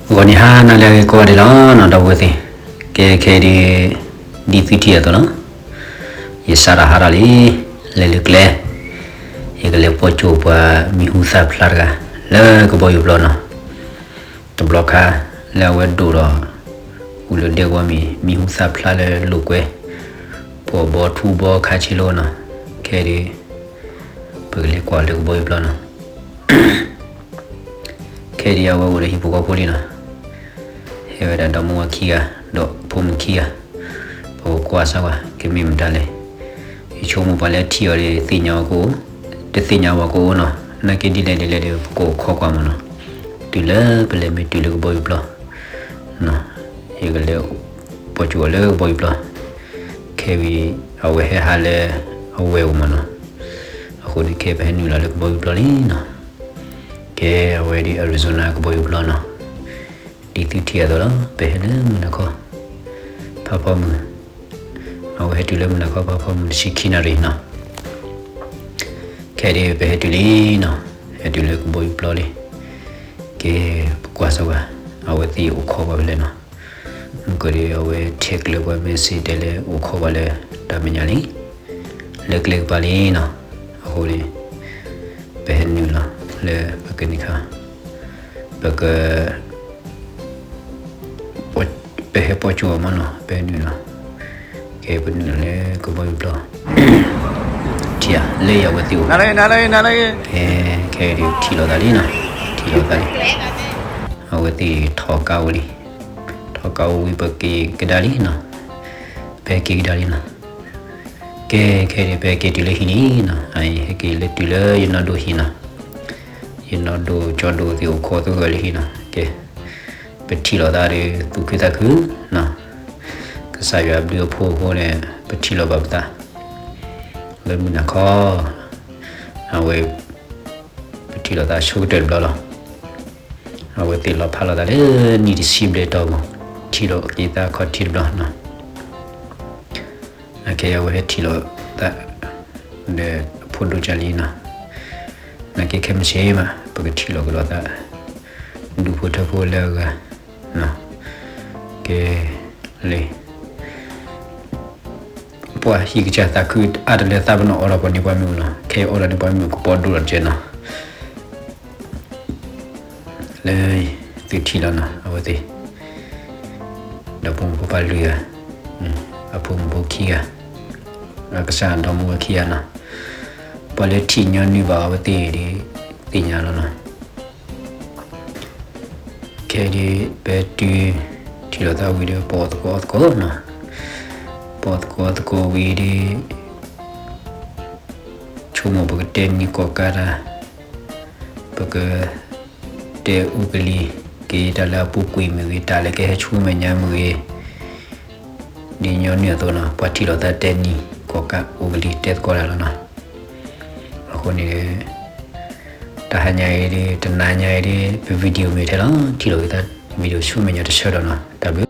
ဂီၤနံၤဟါနၤလၢအဂ့ၤကိးဂၤဒဲးလီၤနီၤ ဒီပုၢ်ဝဲၢ်သ့ၣ်, ကဲခဲအံၤဒုး ဒ်သုထံၣ်အသိးလီၤ. ယစးထီၣ်ဟးထီၣ်လံ, လဲၤလၢကျဲ, ယကလဲၤပိာ်ကၠိပှၤမံၤဟူသၣ်ဖျါတဂၤ လၢကဘီယူၤပျီနီၤ. တဘျီခါ လၢအဝဲဒိၣ်ဒီး အူလၢဒဲကဝီၤမ့ၢ် မံၤဟူသၣ်ဖျါလၢလိာ်ကွဲ ပှီၢ်ဘီထူဘီခါဆ့လိနီၤ. ခဲအံၤဒုး ပကလဲၤကွၢ်လၢကဘီယူၤပျီနီၤ. ခဲအံၤဒုးအဝဲအိၣ်ဒီးဟံၣ်ဖိဃီဖိလံနီၤ. ဟဲဝဲဒၣ်ဒီမါဝၤခံဂၤ ဒီးဖိမုၣ်ခံဂၤ, ပကကွၢ်စၢ်ဝဲ ကမ့ၢ်မတၤလဲၣ်. ယဆိကမိၣ်ပှၤလၢထံၣ်အီၤဒီးသ့ၣ်ညါအီၤကအိၣ်, တသ့ၣ်ညါဘၣ်ကအိၣ်နီၤ. နာ်က့ဒ်လဲၣ်ဒ်လဲၣ်ဒီး ပကအိၣ်ခိးကွၢ်မးနီၤ. တုၤလၢပလဲၤမ့ၢ်တုၤလၢကဘီယူၤပျီ ယကလဲၤပိာ်ကၠိအီၤလၢကဘီယူၤပျီ. ခဲဝံၤ အဝဲဟဲဟးလၢအဝဲၢ်အိၣ်မးနီၤ. အဃိန့ၣ်ခဲပဟဲနုာ်လီၤလၢကဘီယူၤပျီလံနီၤ. ကဲအဝဲဒ် Arizona ကဘီယူၤပျီနီၤ. ဒ်သုထံၣ်အသိးလီၤ ပဟဲလၢမုၢ်နၤခီ ဖးဖီမုၢ်, အဝဲဟဲတုၤလၢမုၢ်နၤခီဖးဖီမုၢ်တဆံခံနၣ်ရံၣ်နီၤ. ခဲဒ်ပဟဲတုၤလံနီၤ, ဟဲတုၤလၢကဘီယူၤပျီလံ. ကဲပကွၢ်စၢ်ဝဲ အဝဲသ့ၣ်အိၣ်ခိးပှၤဖဲလဲၣ်နီၤ. မုၢ်ကီၢ်ဒ်အဝဲထဲကျၢၤပှၤ message တဲလၢအိၣ်ခိးပှၤလၢတၢ်မဲာ်ညါလံ လၢကျဲကပၤလံနီၤ. အဃိန့ၣ် ပဟဲနုာ်လီၤလၢပကန့ၢ်ခါ ပက ပဟဲပိာ်ကၠိအီၤမးနီၤ ပဟဲနုာ်လီၤ. ကဲပနုာ်လီၤလၢကဘီယူၤပျီ ထံၣ်ဧါ လၢအံၤအဝဲသ့ၣ်အိၣ် ကဲ ခဲဒ်ထံၣ်လိာ်သးလံနီၤ, ထံၣ်လိာ်သးလံ. အဝဲသ့ၣ်ထီၣ်ကါအိၣ်လံ, ထီၣ်ကါအိၣ်ဝံၤပက့ၤကဒါလံနီၤ, ပဟဲက့ၤကဒါလံနီၤ. ကဲ ခဲဒ်ပဟဲက့ၤတုၤလၢဟံၣ်လံနီၤ, အအံၤဟဲက့ၤလၢတုၤလၢယနီၢ်ဒိၣ်ဟံၣ်နီၤ. ယနီၢ်ဒိၣ်ကၠီဒိၣ်သ့ၣ်အိၣ်ခိးသဂၢၢ်လၢဟံၣ်နီၤ. ကဲ ပထံၣ်လိာ်သးဒီးသူၣ်ခုသးခုနီၤ. ကစၢ်ယွၤဘျုးအဖှိၣ်အဃိန့ၣ် ပထံၣ်လိာ်ဘၣ်ပသး လၢမုၢ်နၤခီ အဝဲ ပထံၣ်လိာ်သးဆိကတၢၢ်တဘျီလီၤ. အဝဲသ့ၣ်လီၤဖးလိာ်သးလၢနံၣ်တဆံဘျဲၣ်တီၢ်ပူၤ ထံၣ်လိာ်က့ၤသးခီၣ်ထံးတဘျီနီၤ. အခဲအံၤအဝဲဟဲထံၣ်လိာ်သး ဒီးအဖိဒိၣ်ကၢ်လံနီၤ. နာ်က့ခဲမုၢ်ဆ့ၣ်မး ပကထံၣ်လိာ်ကဒီးသး ဒူၣ်ဖိထၢဖိလၢအဂၤ ကဲ လံ ပှၤဟံၣ်ကစၢ်သးခုအါတလၢသးပနီၣ်အီဒီးပှၤန့ၣ်ပှၤမ့ၢ်အိၣ်နီၤ. ခဲအံၤအီဒီးန့ၣ်ပှၤမ့ၢ်အိၣ်ကပီၤဒိၣ်ဒီးကဲနီၤ. လၢသုထံၣ်လီၤနီၤ အဝဲသ့ၣ် ဒီးဖိမုၣ်ဖိခွါလွံၢ်ဂၤ, အဖိမုၣ်ဖိခံဂၤ, အကစၢ်ဒီမါဝၤခံဂၤနီၤ. ပှၤလၢထံၣ်ညီနုၢ်ဘၣ်အဝဲသ့ၣ်ဒီး သ့ၣ်ညါလီၤနီၤ. ခဲဒ် ပတုၤ ထံၣ်လိာ်သးဝံၤဒီး ပအီၣ်သကိးအီသကိးနီၤ. ပအီၣ်သကိးအီသကိးဝံၤဒီး ဆိကမိၣ်ပကတဲနံၤကိးကးတၢ်, ပကတဲအူကလံၤက့ၤ တၢ်လၢအပူၤကွံာ်မ့ၢ်ဂ့ၤ တၢ်လၢကဟဲဆူမဲာ်ညါမ့ၢ်ဂ့ၤ, ဒ်ညီနုၢ်အသိးနီၤ ပှၤထံၣ်လိာ်သးတဲနံၤကိးကးအူကလံၤတဲသကိးတၢ်လီၤနီၤ. အဃိန့ၣ် တဟါညါအံၤဒီး တနၤညါအံၤဒီး ပ video မ့ၢ်ထဲလီၤ ထံၣ်လိာ်က့ၤသး video ဆူမဲာ်ညါတဆၢဒီးနီၤ တၢ်ဘျုး